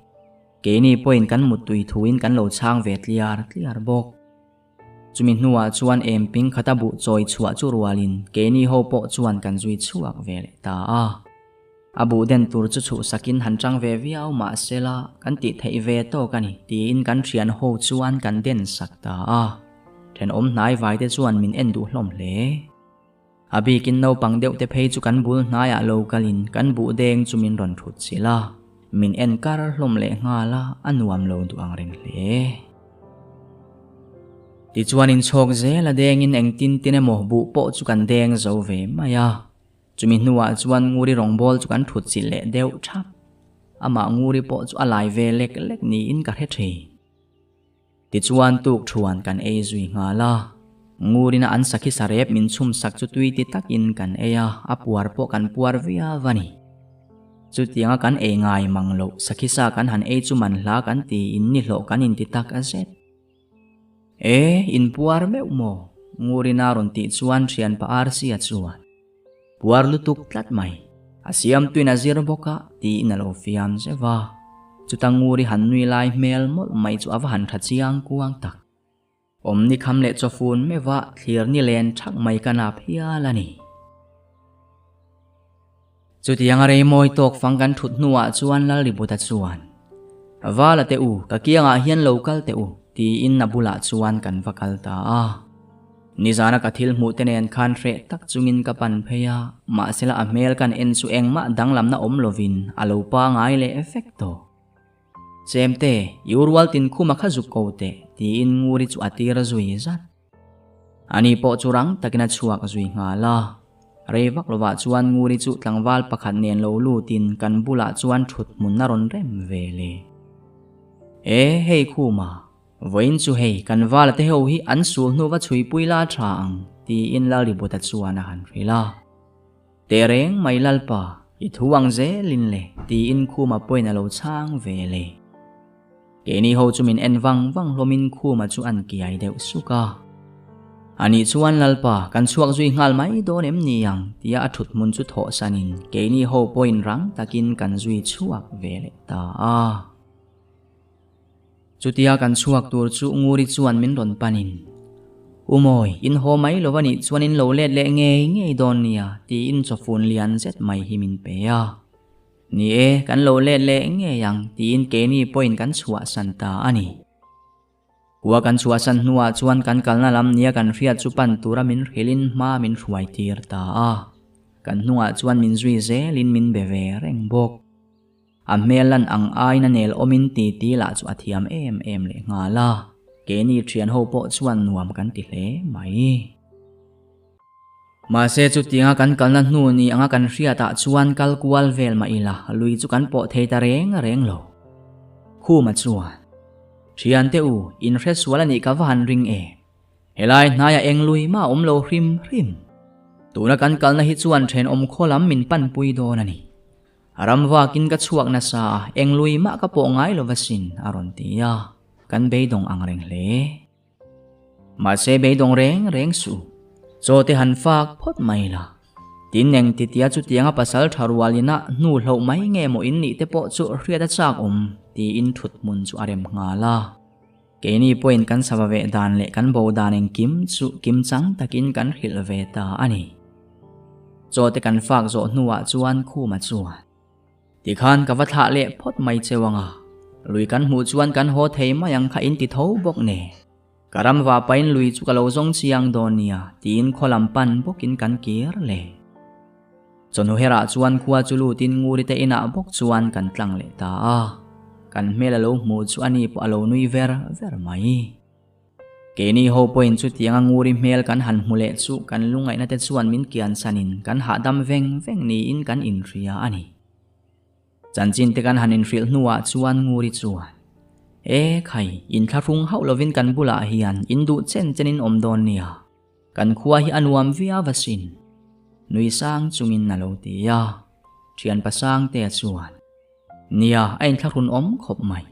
Keini pawhin kan muttui thuin kan lo chhang ve tliar tliar bawk. Chumi hnuah chuan emping khata buh chawi chhuah chu rualin keini ho pawh chuan kan zui chhuak ve leh ta a. A buh den tur chu chhuhsakin han chang ve viau mah sela kan tih theih ve tawk a ni tiin kan thian ho chuan kan den sak ta a. Thenawm hnai vai te chuan min en duh hlawm hle. A bikin naupang deuh te phei chu kan bul hnaiah lo kalin kan buh deng chu min rawn thut chilh a, min en kar hlawm leh nghal a, a nuam lo duh ang reng hle. Tichuan inchhawk zel a dengin engtin tin emaw buh pawh chu kan deng zo ve mai a. Chumi hnuah chuan Nguri rawngbâwl chu kan thut chilh leh deuh thap. Amah Nguri pawh chu a lai ve lek lek niin ka hre thei. Tichuan tuk thuan kan ei zui nghal a. Ngurina an sakhi sarep min chhum sak chu tui ti takin kan ei a, a puar pawh kan puar viau a ni. Chutianga kan ei ngai mang loh sakhi sa kan han ei chu man hla kan tiin nihlawh kan inti tak a zet. E, inpuar meuh maw? Ngurina rawn tih chuan thianpa Arsia chuan, Puar lutuk tlat mai, a siamtuin a zir bawk a, tiin a lo fiam zeuh a. Chuta Nguri han nui lai hmel mawlh mai chu a va han tha chiang kuang tak. Awmni kham leh chawfun meuha thlir ni len thak mai ka nap hial a ni. Chutiang a rei mawi tawk fang kan thut hnuah chuan Lalributa chuan, Vala teh u, ka kiangah hian lo kal teh u, tiin a bulah chuan kan va kal ta a. Nizana ka thil hmuh te nen khan hreh tak chungin ka pan phei a, mahsela a hmel kan en chu engmah danglamna awm lovin a lo pangai leh vek tawh. Chemte, i urual tinkhuma kha zuk ko teh, tiin Nguri chu a tir zui zat. Ani pawh chu rang takin a chhuak zui nghal a. Rei vak lovah chuan Nguri chu tlangval pakhat nen lo lutin kan bulah chuan thut hmun a rawn rem ve le. E, hei Khuma, vawiin chu hei kan vala te ho hi an sul hnu va chhuipui la tha ang, tiin Lalributa chuan a han hrilh a. Tehreng mai Lalpa, i thu ang zelin le, tiin Khuma pawhin a lo chhang ve le. Keini ho chu min en vang vang hlawmin Khuma chu an kiai deuh suk a. Anih chuan Lalpa, kan chhuak zui nghal mai dawn em ni ang? tia a thut hmun chu thawhsanin keini ho pawhin rang takin kan zui chhuak ve leh ta a. Chutia kan chhuak tur chu Nguri chuan min rawn panin, U Mawi, in haw mai lo a nih chuan in lo let leh ngei ngei dawn nia, tiin chawfun lian zet mai hi min pe a. Ni e, kan lo let leh ngei ang, tiin keini pawhin kan chhuahsan ta a ni. Khua kan chhuahsan hnuah chuan kan kalna lam nia kan hriat chu pan tura min hrilhin hma min hruai tir ta a. Kan hnungah chuan min zui zelin min be ve reng bawk. A hmel lan ang aiin a nel awmin titi lah chu a thiam em em leh nghal a, keini thian ho pawh chuan nuam kan ti hle mai. Mahse chutianga kan kalna hnu ni anga kan hriatah chuan kal kual vel mah ila lui chu kan pawh thei ta reng reng lo. Khuma chuan. Thiante u, in hre sual a nih ka va han ring e. Helai hnaiah eng lui mah a awm lo hrim hrim. Tuna kan kalna hi chuan thenawm khaw lam min panpui dawn a ni. A ram vakin ka chhuak nasa a, eng lui mah ka pawh ngai lo va sin, a rawn ti a, kan beidawng ang reng hle. Mahse beidawng reng reng suh, chaw te han fak phawt mai la. Tin eng titia chutianga pasal tha rualina hnu hloh mai nge maw in nih te pawh chu hriat a chak awm tiin thut hmun chu a rem nghal a. Keini pawhin kan sava ve dan leh kan bo dan engkim chu kimchang takin kan hrilh ve ta a ni. Chaw te kan fak zawh hnuah chuan Khuma chuan. Tikhan ka va thlah leh phawt mai cheu anga, lui kan hmuh chuan kan haw thei mai ang kha in ti tho bawk nen. Ka ram va pain lui chu ka lo zawng chiang dawn nia tiin khaw lam pan bawkin kan kir le. Chawhnu herah chuan khua chu lutin Nguri te inah bawk chuan kan tlang leh ta a. Kan hmel a lo hmuh chu ani pawh a lo nui ver ver mai. Keini ho pawhin chutianga Nguri hmel kan han hmu leh chu kan lungaihna te chuan min kian sanin kan hahdam veng veng niin kan inhria a ni. Chanchin te kan han inhrilh hnuah chuan Nguri chuan, E khai, inthlahrung hauh lovin kan bulah hian in duh chen chen in awm dawn nia, kan khua hi a nuam viau asin. Nui sang chungin a lo ti a, thianpa Sangtea chuan, Nia, a inthlahrun awm khawp mai.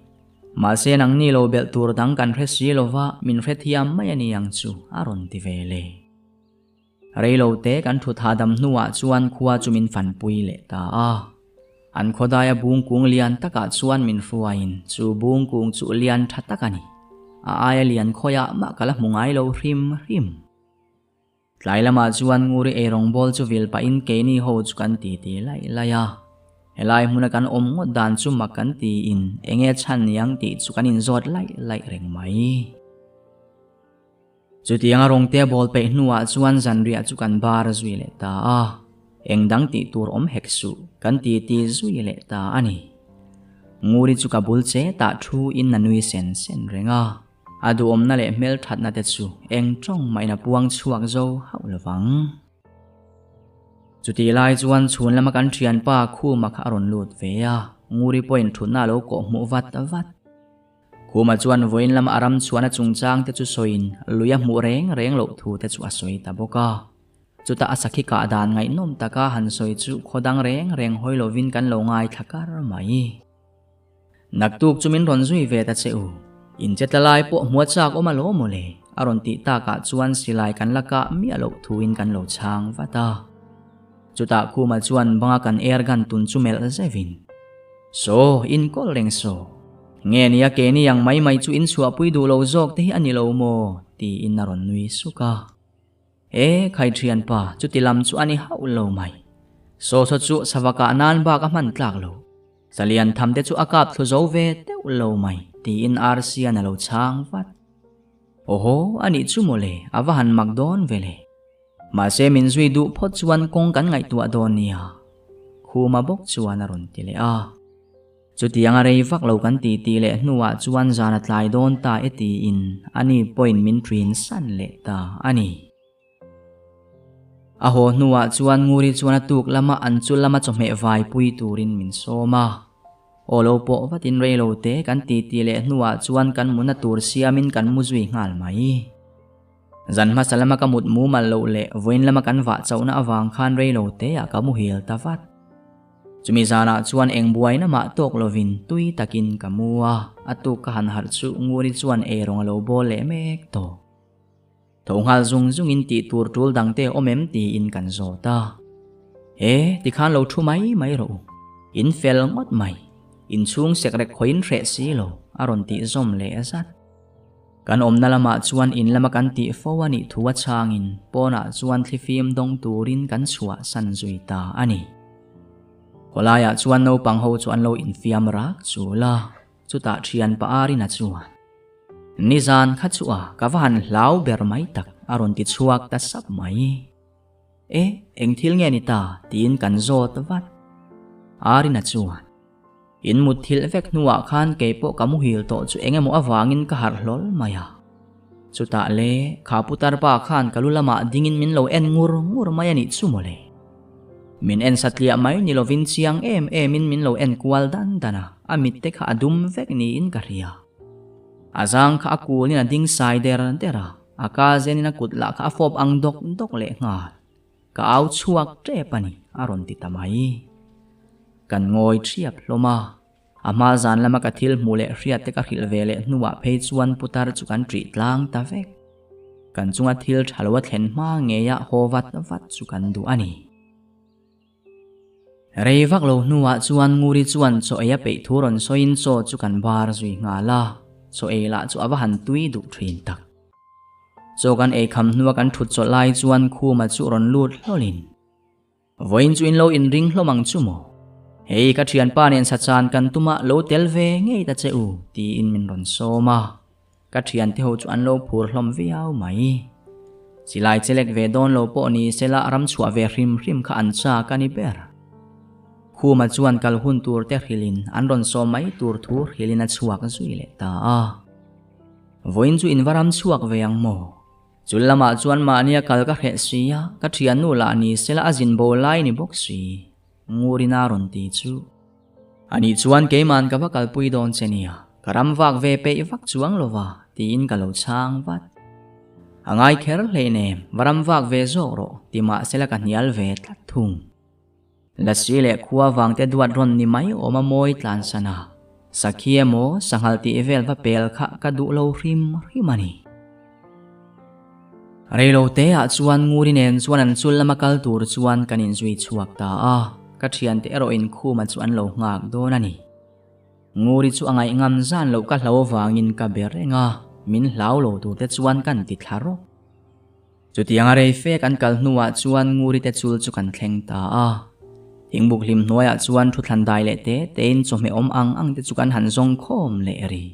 Mahse nangni lo belh tur dang kan hre si lova min hrethiam mai a ni ang chu a rawn ti ve le. Reilo te kan thut hahdam hnuah chuan khua chu min fanpui leh ta a. An khawdaia bungkung lian takah chuan min hruaiin chu bungkung chu lian tha tak a ni. A aia lian khawiah mah ka la hmu ngai lo hrim hrim. Tlai lamah chuan Nguri eirawngbawl chu vil pahin keini ho chu kan titi laih laih a. Helai hmuna kan awm ngawt dan chu mak kan tiin enge chhan niang tih chu kan inzawt laih laih reng mai. Chutianga rawngte bawl peih hnuah chuan zanriah chu kan bar zui leh ta a, eng dang tih tur awm hek suh kan ti ti zui leh ta a ni. Nguri chu ka bul che tah thu in a nui sen sen reng a, a duhawmna leh hmelthatna te chu eng tawng mahin a puang chhuak zo hauh lovang. Chutih lai chuan chhun lama kan thianpa Khuma kha a rawn lut ve a, Nguri pawhin thutna a lo kawh hmuh vat vat. Khuma chuan vawiin lama a ram chhuahna chungchang te chu sawiin lui a hmuh reng reng loh thu te chu a sawi ta bawk a. Chutah a sakhi kah dan ngaihnawm taka han sawi chu khaw dang reng reng hawi lovin kan lo ngaithla kar mai. Naktuk chu min rawn zui ve ta che u. In che tla lai pawh hmua chak awm alawm maw le? a rawn tih takah chuan silai kan la kah miah loh thuin kan lo chhang vat a. Chutah Khuma chuan banga kan air gun tun chu melh zeuhin. Saw, in kawl reng saw. Nge nia keini ang mai mai chu in chhuahpui duh lo zawk te hi a ni lo maw? tiin a rawn nui suk a. E, khai thianpa, chuti lam chu a ni hauh lo mai. Saw saw chu sava kah nan bak a hman tlak lo. Salian tham te chu a kap thlu zo ve deuh lo mai, tiin Arsian a lo chhang vat. Awhaw, a nih chu mawle, a va han mak dawn ve le. Mahse min zui duh phawt chuan kawng kan ngaihtuah dawn nia, Khuma bawk chuan a rawn ti leh a. Chutianga rei vak lo kan ti tih leh hnuah chuan zan a tlai dawn ta e tiin ani pawhin min ṭin san leh ta a ni. A haw hnuah chuan Nguri chuan a tuk lama an chu lama chawhmeh vai pui turin min sawm a. Aw lo pawh vatin rei lo te kan ti tih leh hnuah chuan kan muna tur siamin kan mu zui nghal mai. Zan hmasa lama ka mut mumal loh leh vawiin lama kan vah chauhna avang khan rei lo te ah ka muhil ta vat. Chumi zanah chuan eng buaina mah tawk lovin tui takin ka mu a, a tuk ka han harh chu Nguri chuan eirawng a lo bawl leh mek tawh. Tho nghal zung zungin tih tur tul dang te awm em tiin kan zawt a. E, tikhan lo thu mai mai rawh u. In fel ngawt mai. Inchhung sekrek khawiin hreh si lo. a rawn tih zawm leh zat. Kan awmna lamah chuan in lama kan tih fo a nih thu a chhangin pawnah chuan thlifim dawng turin kan chhuah san zui ta a ni. Khawlaiah chuan naupang ho chu an lo infiam rak chul a, chutah thian pa Arina chuan, Nizan kha chu a ka va han hlau ber mai tak a rawn ti chhuak ta sap mai. E, eng thil nge ni ta? tiin kan zawt vat. Arina chuan, In mut thilh vek hnuah khan kei pawh ka muhil tawh chu eng emaw avangin ka harh hlawl mai a. Chutah le, kha putar pa khan ka lu lamah dingin min lo en ngur ngur mai a nih chu mawle. Min en satliah mai ni lovin chiang em emin min lo en kual dan dan a, a mit te kha a dum vek niin ka hria. A zang kha a kulin a ding sai der der a. A ka zenin a kut lah kha a fawp ang dawk dawk leh nghal. Ka au chhuak tep a ni, a rawn ti ta mai. Kan ngawi thiap hlawm a. A hma zan lama ka thil hmuh leh hriat te ka hrilh ve leh hnuah phei chuan putar chu kan ṭih tlang ta vek. Kan chunga thil ṭha lo a thlen hma ngeia haw vat vat chu kan duh a ni. Rei vak lo hnuah chuan Nguri chuan chaw ei a peih thu rawn sawiin chaw chu kan bar zui nghal a, chaw ei lah chu a va han tui duh thin tak. Chaw kan ei kham hnua kan thut chawlh lai chuan Khuma chu rawn lut hlawlin, Vawiin chu in lo inring hlawm ang chu maw? Hei ka thianpa nen sachan kan tuma lo tel ve ngei ta che u, tiin min rawn sawm a. Ka thiante ho chu an lo phur hlawm viau mai. Silai chelek ve dawn lo pawh ni sela ram chhuah ve hrim hrim kha an chak a ni ber. Khuma chuan kal hun tur te hrilhin an rawn sawm mai tur thu hrilhin a chhuak zui leh ta a. Vawiin chu in va ram chhuak ve ang maw? Chul lamah chuan mahnia kal ka hreh si a, ka thiannu lah ni sela a zin bo lai ni bawk si. Ngurina rawn ti chu. Anih chuan keiman ka va kalpui dawn che nia, ka ram vak ve peih vak chuang lo va, tiin ka lo chhang vat. A ngai kher hleinem, va ram vak ve zawk rawh, ti mahsela ka hnial ve tlat thung. Lasi leh khua vangte duat rawn ni mai awm a mawi tlansan a, sakhi emaw sanghal tih vel va pel kha ka duh lo hrim hrim a ni. Reilote ah chuan Nguri nen chuan an chul lama kal tur chuan kan inzui chhuak ta a, ka thiante erawh in Khuma chu an lo nghak dawn a ni. Nguri chu a ngaih ngam zan loh ka hlo vangin ka be reng a, min hlau lo tur te chuan kan ti thla rawk. Chutiang a rei fe kan kal hnuah chuan Nguri te chul chu kan thleng ta a. Thingbuk hlim hnuaiah chuan thuthlan dai leh te tein chawhmeh awm ang ang te chu kan han zawng khawm leh ri.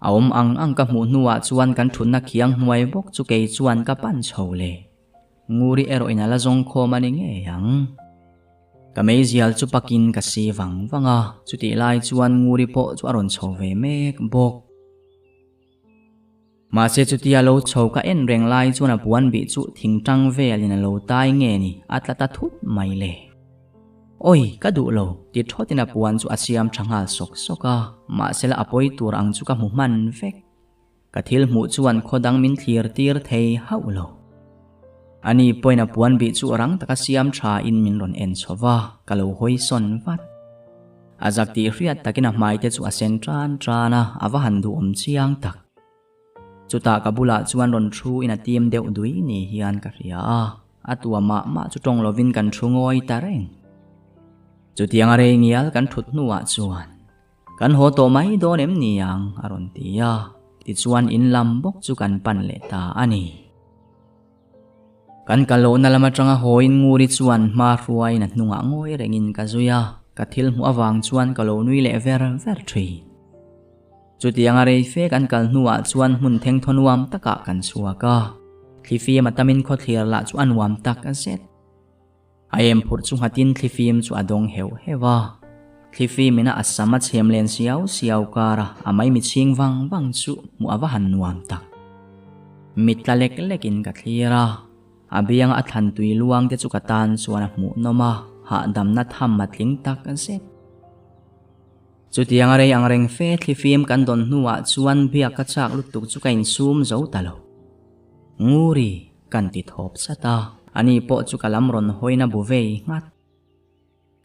A awm ang ang ka hmuh hnuah chuan kan thutna khiang hnuai bawk chu kei chuan ka pan chho le. Nguri erawh in a la zawng khawm a ni ngei ang. Ka meizial chu pakin ka si vang vang a, chutih lai chuan Nguri pawh chu a rawn chho ve mek bawk. Mahse chutia lo chho ka en reng lai chuan a puan bih chu thingtang velin a lo tai nge ni a tla ta thut mai le. Awi, ka duh lo, ti thawtin a puan chu a siam tha nghal sawk sawk a, mahsela a pawi tur ang chu ka hmu hman vek. Ka thil hmuh chuan khaw dang min thlir tir thei hauh lo. Ani pawhin a puan bih chu rang taka siam tha in min rawn en chho va, ka lo hawi sawn vat. A zak tih hriat takin a hmai te chu a sen tan tan a, a va han duhawm chiang tak. Chutah ka bulah chuan rawn thu in a tim deuh dui ni hian ka hria a, a tua mah mah chu tawng lovin kan thu ngawi ta reng. Chutiang a rei ngial kan thut hnuah chuan, Kan haw tawh mai dawn em ni ang? a rawn ti a, tichuan in lam bawk chu kan pan leh ta a ni. Kan kal lohna lam atanga hawiin Nguri chuan hma hruaiin a hnungah ngawi rengin ka zui a, ka thil hmuh avang chuan ka lo nui leh ver ver thin. Chutianga rei fe kan kal hnuah chuan hmun thengthaw nuam takah kan chhuak a, thlifim a tamin khawthlir lah chu a nuam tak zet. A em phurh chu nghatin thlifim chu a dawng heuh heuh a, thlifim ina a sam a chhem len siau siau kar a, a maimi chhing vang vang chu hmuh a va han nuam tak. Mit tla lek lekin ka thlir a, a bianga a thlan tui luang te chu ka tan chuan a hmuhnawm a, hahdamna tham a tling tak zet. Chutiang a rei ang reng fe thlifim kan dawn hnuah chuan biak ka chak lutuk chu ka insum zo ta lo. Nguri, kan ti thawp sat a, ani pawh chu ka lam rawn hawina bu vei nghat.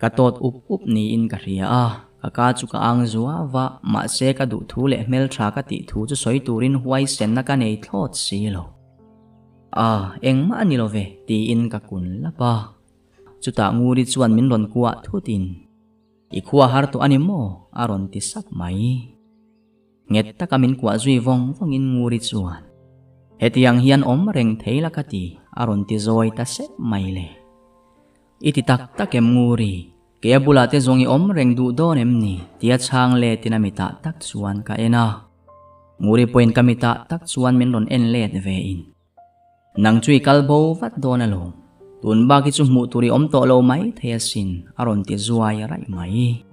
Ka tawt up up niin ka hria a, ka ka chu ka ang zuau a, mahse ka duh thu leh hmeltha ka tih thu chu sawi turin huaisenna ka nei thlawt si lo. A, engmah a ni lo ve, tiin ka kun lap a. Chutah Nguri chuan min rawn kuah thutin. I khua har tawh a ni maw? a rawn ti sap mai. Nghet taka min kuah zui vawng vawngin Nguri chuan, Hetiang hian awm reng thei la ka ti, a rawn ti zawi ta sep mai le. I ti tak tak em Nguri, kei a bulah te zawng i awm reng duh dawn em ni? tia chhang letin a mitah tak chuan ka en a. Nguri pawhin ka mitah tak chuan min rawn en let ve in. Nang chu i kal bo vat dawn alawm, tun bak hi chu hmuh tur i awm tawh lo mai thei asin, a rawn ti zuai raih mai.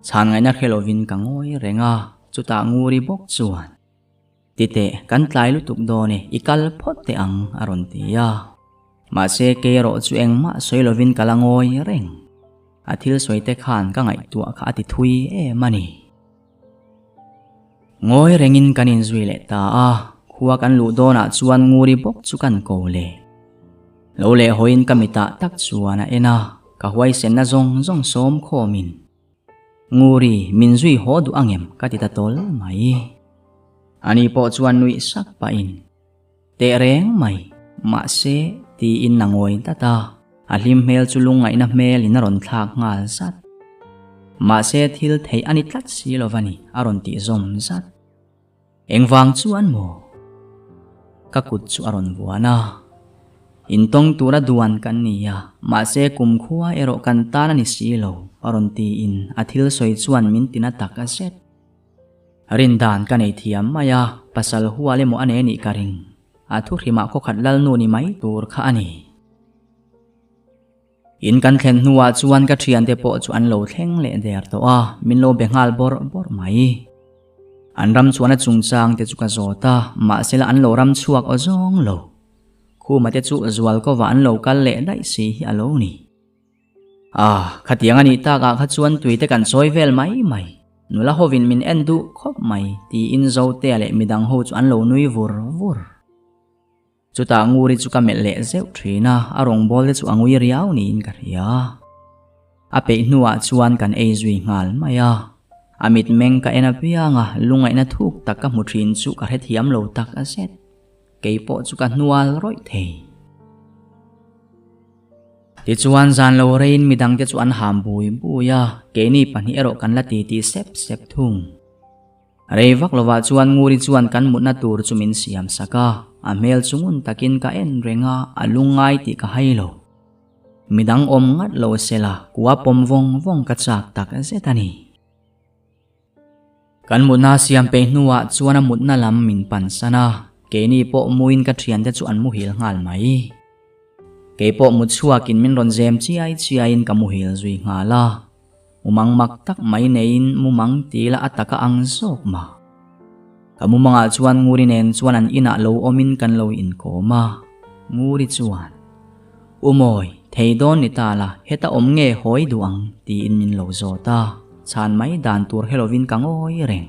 Chhan ngaihna hre lovin ka ngawi reng a, chutah Nguri bawk chuan, Titeh, kan tlai lutuk dawn e, i kal phawt teh ang, a rawn ti a. Mahse, kei erawh chu engmah sawi lovin ka la ngawi reng. A thil sawi te khan ka ngaihtuah kha a ti thui em a ni. Ngawi rengin kan inzui leh ta a, khua kan luh dawnah chuan Nguri bawk chu kan ko leh. Lo leh hawiin ka mitah tak chuan a en a, ka huaisenna zawng zawng sawm khawmin, Nguri, min zui haw duh angem? ka ti ta tawl mai. Ani pawh chuan nuih sak pahin, Teh reng mai, mahse, tiin a ngawi dat a, a hlim hmel chu lungngaihna hmelin a rawn thlak nghal zat. Mahse, thil theih a ni tlat si lo va ni, a rawn tih zawm zat. Engvang chuan maw? Ka kut chu a rawn vuan a. Intawng tura duan kan ni a, mahse kumkhua erawh kan tan a ni si lo, a rawn tiin a thil sawi chuan min tina tak a zet. Rindan ka nei thiam mai a, pasal hual emaw a nei anih ka ring. A thuhrimah khawkhat lalnu ni mai tur kha a ni. In kan thlen hnuah chuan ka thiante pawh chu an lo thleng leh der tawh a, min lo be nghal bawrh bawrh mai. An ram chuan a chungchang te chu ka zawt a, mahsela an lo ram chhuak aw zawng lo. Khuma te chu zual kawvah an lo kal leh daih si hi a lo ni. Ah, khatiang a nih takah kha chuan tui te kan sawi vel mai mai. Nula hovin min en duh khawp mai, tiin Zotea leh midang ho chu an lo nui vur vur. Chutah Nguri chu ka melh leh zeuh thin a, a rawngbâwl te chu a ngui riau niin ka hria. A peih hnuah chuan kan ei zui nghal mai a. A mitmeng ka en apiang a, lungaihna thuk tak ka hmu thin chu ka hrethiam lo tak a zet. Kei pawh chu ka hnual rawih thei. Tichuan zan lo reiin midangte chu an ham bui bui a, keini pahnih erawh kan la titi sep sep thung. Rei vak lovah chuan Nguri chuan kan mutna tur chu min siam sak a, a hmel chu ngun takin ka en reng a, a lungngai tih ka hai lo. Midang awm ngat lo sela, kua pawm vawng vawng ka chak tak zet a ni. Kan mutna siam peih hnuah chuan a mutna lam min pansan a, keini pawh muin ka thiante chu an muhil nghal mai. Kei pawh mut chhuakin min rawn zem chiai chiaiin ka muhil zui nghal a, mumang mak tak mai neiin mumang ti la a taka ang zawk mah. Ka mumangah chuan Nguri nen chuan an inah lo awmin kan lo inkawm a, Nguri chuan, U Mawi, thei dawn ni ta la, heta awm nge hawi duh ang? tiin min lo zawt a, chhan mai dan tur he lovin ka ngawi reng.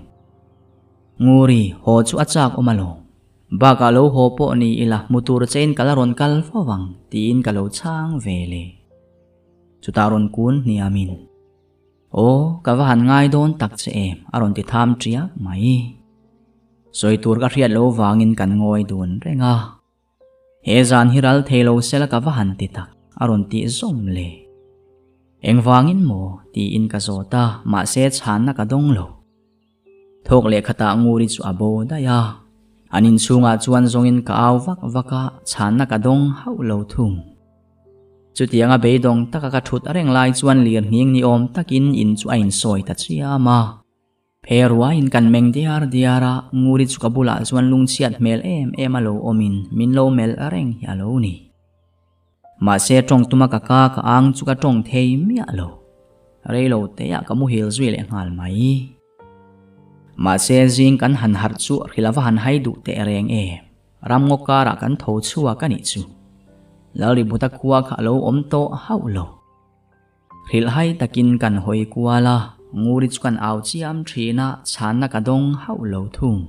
Nguri, haw chu a chak awm alawm. Bakah lo haw pawh ni ila, hmu tur chein ka la rawn kal fo vang, tiin ka lo chhang ve le. Chutah rawn kun hniamin, Aw, ka va han ngai dawn tak che em, a rawn ti tham ṭiak mai. Sawi tur ka hriat lo vangin kan ngawi dun reng a. He zan hi ral thei lo sela ka va han ti tak, a rawn tih zawm le. Engvangin maw? tiin ka zawt a, mahse chhanna ka dawng lo. Thawk leh khatah Nguri chu a bo daih a. An inchhungah chuan zawngin ka au vak vak a, chhanna ka dawng hauh lo thung. Chutianga beidawng taka ka thut reng lai chuan lir nghing ni awm takin in chu a insawi ta chiam a. Phe ruaiin kan meng diar diar a, Nguri chu ka bulah chuan lungchhiat hmel em em a lo awmin min lo melh reng hi a lo ni. Mahse tawng tuma ka ka ka ang chu ka tawng thei miah lo. Rei lo teah ka muhil zui leh nghal mai. Mahse zing kan han harh chu hrilh a va han hai duh teh reng em. Ramngaw karah kan tho chhuak a nih chu. Lalributa khua kha a lo awm tawh hauh lo. Hrilhhai takin kan hawi kual a, Nguri chu kan au chiam thin a, chhanna ka dawng hauh lo thung.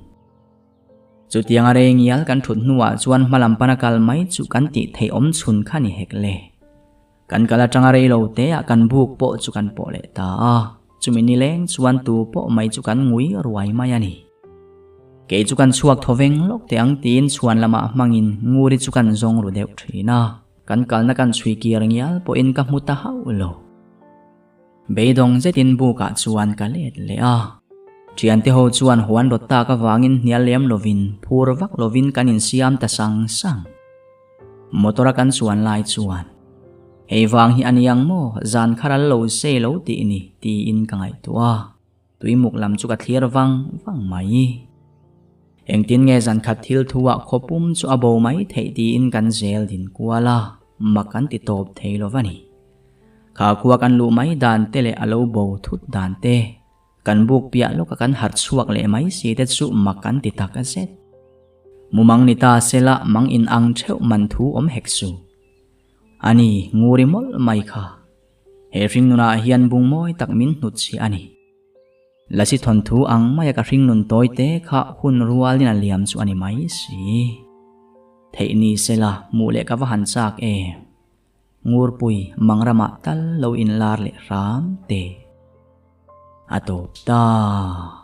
Chutianga rei ngial kan thut hnuah chuan hmalam pana kal mai chu kan tih theih awm chhun kha ni hek le. Kan kal atanga rei lo teah kan buk pawh chu kan pawh leh ta a, chumi nileng chuan tu pawh mai chu kan ngui ruai mai a ni. Kei chu kan chhuak thaw veng lawk teh ang tiin chhuan lamah hmangin Nguri chu kan zawng ru deuh thin a. Kan kalna kan chhui kir ngial pawhin ka hmu ta hauh lo. Beidawng zetin bukah chuan ka let leh a. Thiante ho chuan huan rawt tak avangin hnial lem lovin phur vak lovin kan insiam ta sang sang. Motor a kan chuan lai chuan, Hei vang hi a niang maw, zan kha ral lo se lo tih ni, tiin ka ngaihtuah a. Tuimuk lam chu ka thlir vang vang mai. Engtin nge zan khat thil thu ah khawpum chu a bo mai theih tiin kan zel din kual a, mak kan ti tawp thei lo va ni. Kha khua kan luh mai dan te leh a lo bo thut dan te, kan buk piah lawka kan harh chhuak leh mai si te chu mak kan ti tak zet. Mumang ni ta sela mang in ang theuh man thu awm hek su. Ani nguri mawlh mai kha. He hringnunah hian bung mawi tak min hnut chhiah a ni. Lasi thawnthu ang maia ka hringnun tawi te kha hun rualin a liam chu a ni mai si. Theih ni sela hmuh leh ka va han chak em. Ngurpui Mangramah tal lo inlar leh hram te a tawp ta.